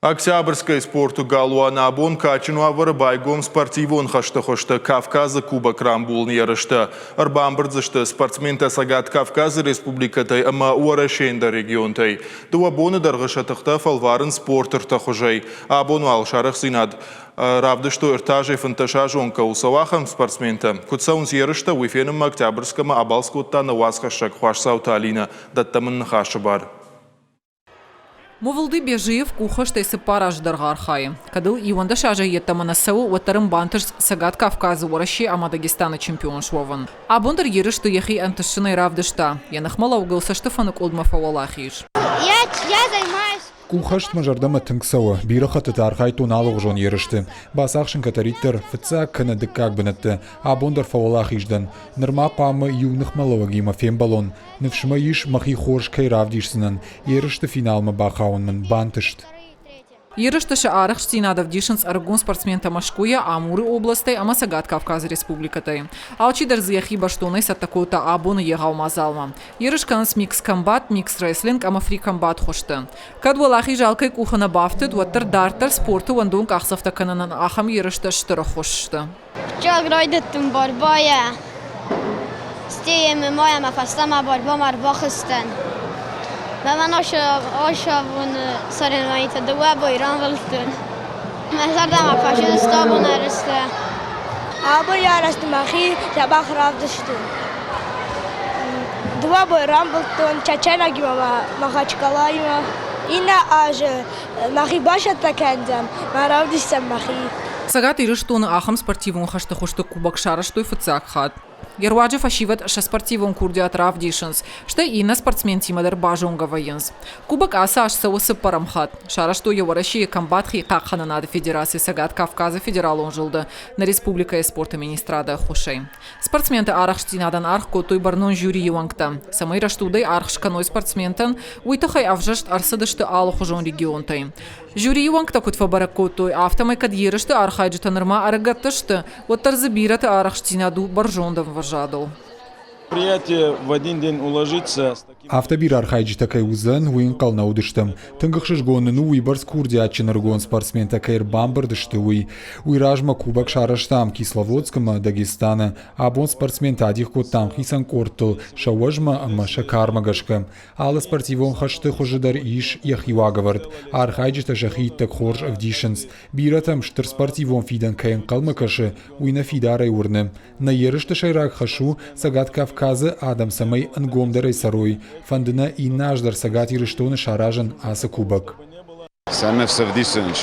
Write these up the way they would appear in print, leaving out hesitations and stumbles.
Октябрьскӕйы спорты галуаны абон кадджын уавӕры байгом спортивон хӕсты хуызты Кавказы Кубок рамбулыны ерыстӕ. Ӕрбамбырд дзы сты спортсментӕ Цӕгат Кавказы республикӕтӕй ӕмӕ Уӕрӕсейы ӕндӕр регионтӕй. Дыууӕ боны дӕргъы сӕ тыхтӕ фӕлварынц спорты ӕртӕ хуызӕй. Абон уал сарӕхстдзинад равдыстой ӕртӕ азӕй фынддӕсазон кӕуыл цӕуы, ахӕм спортсментӕ. Куыд цӕуынц ерыстӕ, уый фенынмӕ Октябрьскӕмӕ абалц кодта нӕ уацхӕссӕг Хуасдзауты Алинӕ. Дӕттӕм ын ныхасы бар. Мовылды Бежиев къуххӕстӕй цыппар азы дӕргъы архайы. Кӕд ыл 11 азӕй йеддӕмӕ нӕ цӕуы, уӕддӕр ын бантыст Цӕгат Кавказы, Уӕрӕсе ӕмӕ Дагестаны чемпион суӕвын. Абон дӕр ерысты йӕхи ӕнтыстджынӕй равдыста. Йӕ ныхмӕлӕугыл цӕстыфӕныкъуылдмӕ фӕуӕлахиз. Я займаюсь. Къуххӕст мӕ зӕрдӕмӕ тынг цӕуы. Бирӕ хӕттыты архайдтон алыгъуызон ерысты. Бацахсын кӕддӕриддӕр фыццаг кӕнӕ дыккаг бынӕтты. Абон дӕр фӕуӕлахиз дӕн. Нырма хъуамӕ иу ныхмӕлӕуӕгимӕ фембӕлон. Ныфс мӕ ис, мӕхи хорз кӕй равдисдзынӕн. Ерысты финалмӕ бахауын мын бантыст. Ерысты сӕ арӕхстдзинад ӕвдисынц ӕрыгон спортсментӕ Мӕскуыйӕ, Амуры областӕй ӕмӕ Цӕгат Кавказы республикӕтӕй. Алчидӕр дзы йӕхи бӕстонӕй цӕттӕ кодта абоны егъау мадзалмӕ. Ерыс кӕнынц микс-комбат, микс-рестлинг ӕмӕ фри-комбат хуызты. Кӕд уӕлахиз алкӕй къухы нӕ бафтыд, уӕддӕр дарддӕр спорты уӕндон къахдзӕфтӕ кӕнынӕн ахӕм ерыстӕ стыр ӕххуыс сты. Фыццаг райдыдтон борьбайӕ, стӕй ме мӕ фӕстӕмӕ борьбамӕ ӕрбахызтӕн. Мӕнӕн ӕхсӕвон соревнованитӕ дыууӕ бой рамбылдтон. Мӕ зӕрдӕмӕ фӕзындысты абон ӕрыстӕ. Абон арӕзт мӕхи дзӕбӕх равдыстон. Дыууӕ бой рамбылдтон чеченагимӕ ӕмӕ Махачкалаимӕ. Иннӕ азы мӕхи бацӕттӕ кӕндзӕн, мӕ равдисдзӕн мӕхи. Цӕгат Ирыстоны ахӕм спортивон хӕсты хуызты кубок сарӕзтой фыццаг хатт. Йӕ руаджы фӕсивӕд сӕ спортивон курдиат равдисынц, стӕй иннӕ спортсментимӕ дӕр базонгӕ вӕййынц. Кубок ацы аз цӕуы цыппӕрӕм хатт. Сарӕзтой йӕ Уӕрӕсейы комбат хихъахъхъӕнынады федераци Цӕгат Кавказы федералон зылды нӕ республикӕйы спорты министрады ӕххуысӕй. Спортсменты арӕхстдзинадӕн аргъ кодтой бӕрнон жюрийы уӕнгтӕ. Цӕмӕй рӕстудӕй аргъ скӕной спортсментӕн, уый тыххӕй ӕвзӕрст ӕрцыдысты алыхуызон регионтӕй. Жюрийы уӕнгтӕ куыд фӕбӕрӕг кодтой, афтӕмӕй кӕд ерысты архайджытӕ нырма ӕрыгӕттӕ сты, уӕддӕр дзы бирӕты арӕхстдзинад у бӕрзонд ӕмвӕзадыл. в один день уложиться. Афтӕ бирӕ архайджытӕ кӕй уыдзӕн, уый ӕнхъӕл нӕ уыдыстӕм. Тынг ӕхсызгон нын у, уыйбӕрц курдиатджын ӕрыгон спортсментӕ кӕй ӕрбамбырд сты, уый. Уый размӕ кубок сарӕзтам Кисловодск ӕмӕ Дагестаны. Абон спортсментӕ адих кодтам хицӕн къордтыл сӕ уӕзмӕ ӕмӕ сӕ кармӕ гӕсгӕ. Алы спортивон хӕсты хуызы дӕр ис йӕхи уагӕвӕрд. Архайджытӕ сӕхи иттӕг хорз ӕвдисынц. Бирӕтӕм стыр спортивон фидӕн кӕй ӕнхъӕлмӕ кӕсы, уый нӕ фидарӕй уырны. Нӕ ерысты сӕйраг хӕс у, Цӕгат Кавказы адӕм цӕмӕй ӕнгомдӕрӕй цӕрой. Фӕнды нӕ иннӕ аз дӕр Цӕгат Ирыстоны саразын ацы кубок. Сӕ ныфс ӕвдисынц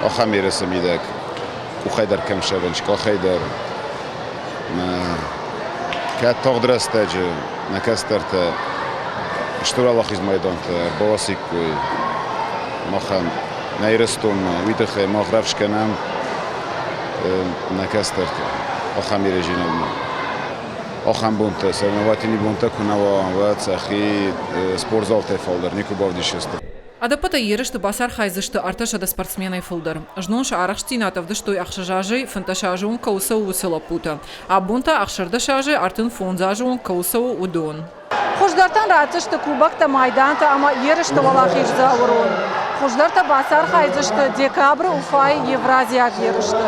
ахӕм ерысы мидӕг, къухӕй дӕр кӕм сӕвынц, къахӕй дӕр. Кӕд тагъд рӕстӕджы нӕ кӕстӕртӕ стыр уӕлахиз майдантӕ ӕрбаласиккой махӕн нӕ Ирыстонмӕ, уый тыххӕй мах рӕвдз кӕнӕм нӕ кӕстӕрты ахӕм ережинадмӕ. Ахӕм бонтӕ, соревновательный бонтӕ куы нӕ уа, уӕд сӕхи спортзалтӕй фалдӕр никуы бавдисдзысты. Ӕдӕппӕтӕй ерысты бацархайдзысты 300 спортсменӕй фылдӕр. Знон сӕ арӕхстдзинад ӕвдыстой ӕхсӕз азӕй 15 азы онг кӕуыл цӕуы, уыцы лӕппутӕ. Абон та 16 азӕй 35 азы онг кӕуыл цӕуы, уыдон. Хуыздӕртӕн ратдзысты кубоктӕ, майдантӕ ӕмӕ ерысты уӕлахиздзауы рон. Хуыздӕртӕ бацархайдзысты декабры Уфайы евразиаг ерысты.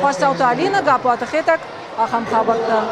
Хъуацауты Алинӕ, Гаппуаты Хетӕг, ахӕм хабӕрттӕ.